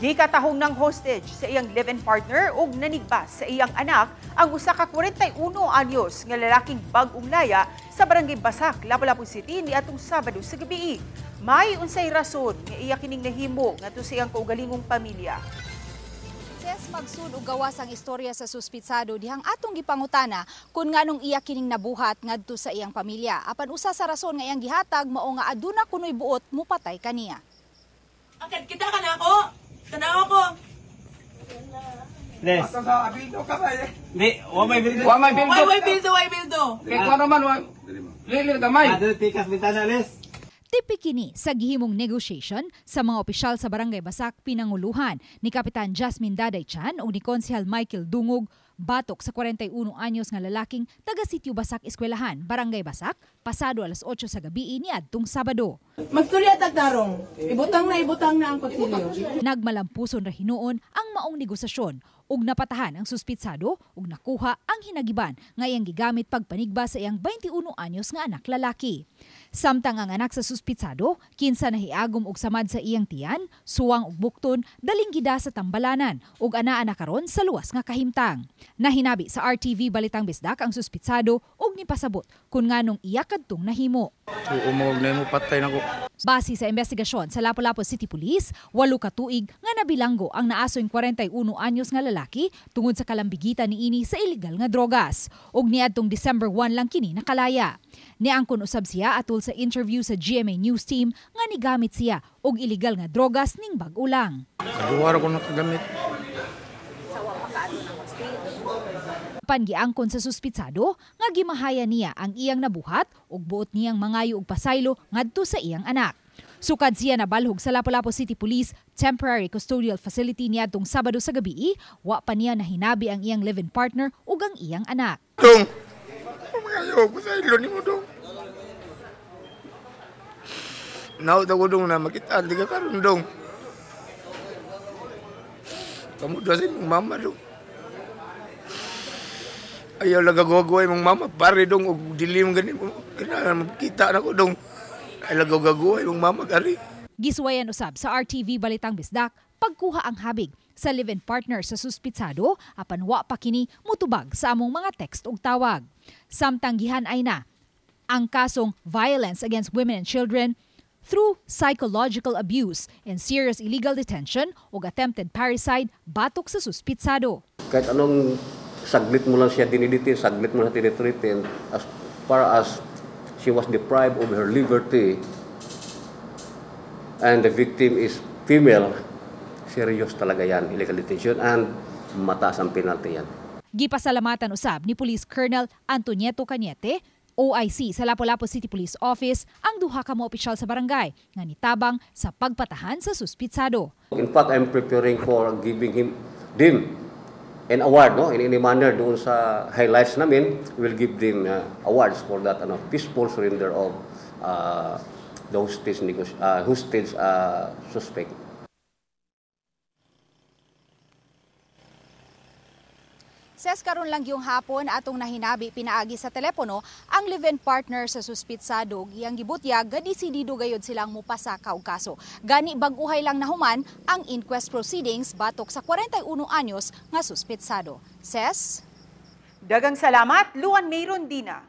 Gikatahong ng hostage sa iyang live-in partner ug nanigba sa iyang anak ang usa ka 41 anyos nga lalaking bag-ong laya sa Barangay Basak, Lapu-Lapu City niadtong Sabado sa gabii. May unsay rason nga iya kining nahimo ngadto sa iyang kaugalingong pamilya. Ses, magsud og gawas ang istorya sa suspitsado dihang atong gipangutana kung nganong iya kining nabuhat ngadto sa iyang pamilya. Apan usa sa rason nga iyang gihatag mao nga aduna kunoy buot mupatay kaniya. Akad kita ka na ako. Tanaw ko. Les. Sa abildo ka ba eh? Di, wa may bildo. Wa may bildo. Why why bildo, why bildo? Kay kuno naman wa. Lili gamay. Adto pikas bintana, Les. Tipi kini sa gihimong negotiation sa mga opisyal sa Barangay Basak pinanguluhan ni Kapitan Jasmine Daday Chan ug ni Konsehal Michael Dungog batok sa 41 anyos nga lalaking taga Sitio Basak Eskwelahan, Barangay Basak, pasado alas 8 sa gabi niadtong Sabado. Magstorya tag tarong. Ibutang na ang kutsilyo. Nagmalampuson ra hinuon ang maong negosasyon ug napatahan ang suspitsado ug nakuha ang hinagiban nga iyang gigamit pagpanigba sa iyang 21 anyos nga anak lalaki. Samtang ang anak sa suspitsado, kinsa nahiagom og samad sa iyang tiyan, suwang ug bukton, daling gida sa tambalanan ug anaa na karon sa luwas nga kahimtang. Nahinabi sa RTV Balitang Bisdak ang suspitsado ug nipasabot kung nganong iya kadtong nahimo. Umog na mo patay nako. Base sa investigasyon sa Lapu-Lapu City Police, 8 ka tuig nga nabilanggo ang naasoy 41 anyos nga lalaki tungod sa kalambigitan niini sa illegal nga drogas. Ug niadtong December 1 lang kini nakalaya. Niangkon usab siya atul sa interview sa GMA News Team nga nigamit siya og illegal nga drogas ning bag-o lang. Kaduwa ra ko nakagamit. Panggiangkon sa suspitsado nga gimahaya niya ang iyang nabuhat ug buot niyang mangayo og pasaylo ngadto sa iyang anak. Sukad siya nabalhog sa Lapu-Lapu City Police Temporary Custodial Facility niadtong Sabado sa gabi, wa pa niya nahinabi ang iyang live-in partner ug ang iyang anak. Dong, mangayo og pasaylo nimo dong. Naw ko dong na makita di ka karon dong. Kamu doon sa imong mama dong. Ayaw lang gagawa imong mama, pare dong, og dilim gani, kinahanglan makita na ko dong. Ayaw lang gagawa imong mama, kari. Gisuwayan usab sa RTV Balitang Bisdak, pagkuha ang habig sa live-in partner sa suspitsado, apan wa pa kini mutubag sa among mga text ug tawag. Samtang gihan-ay na ang kasong violence against women and children through psychological abuse and serious illegal detention ug attempted parricide batok sa suspitsado. Kahit anong saglit mo lang siya diniditin, saglit mo lang tinitreatin, as far as she was deprived of her liberty and the victim is female, serious talaga yan, illegal detention, and mataas ang penalty yan. Gipasalamatan usab ni Police Colonel Antonieto Cañete, OIC sa Lapu-Lapu City Police Office, ang duha ka mga opisyal sa barangay nga nitabang sa pagpatahan sa suspitsado. In fact, I'm preparing for giving them an award, no, in any manner doon sa highlights namin, we'll give them awards for that peaceful surrender of the hostage suspect. Ses, karon lang yung hapon atong nahinabi pinaagi sa telepono ang live-in partner sa suspitsado iyang gibutyag ga desidido gayod silang mupasaka og kaso. Gani bag-uhay lang nahuman ang inquest proceedings batok sa 41 anyos nga suspitsado. Ses, dagang salamat, Luan Mayron Dina.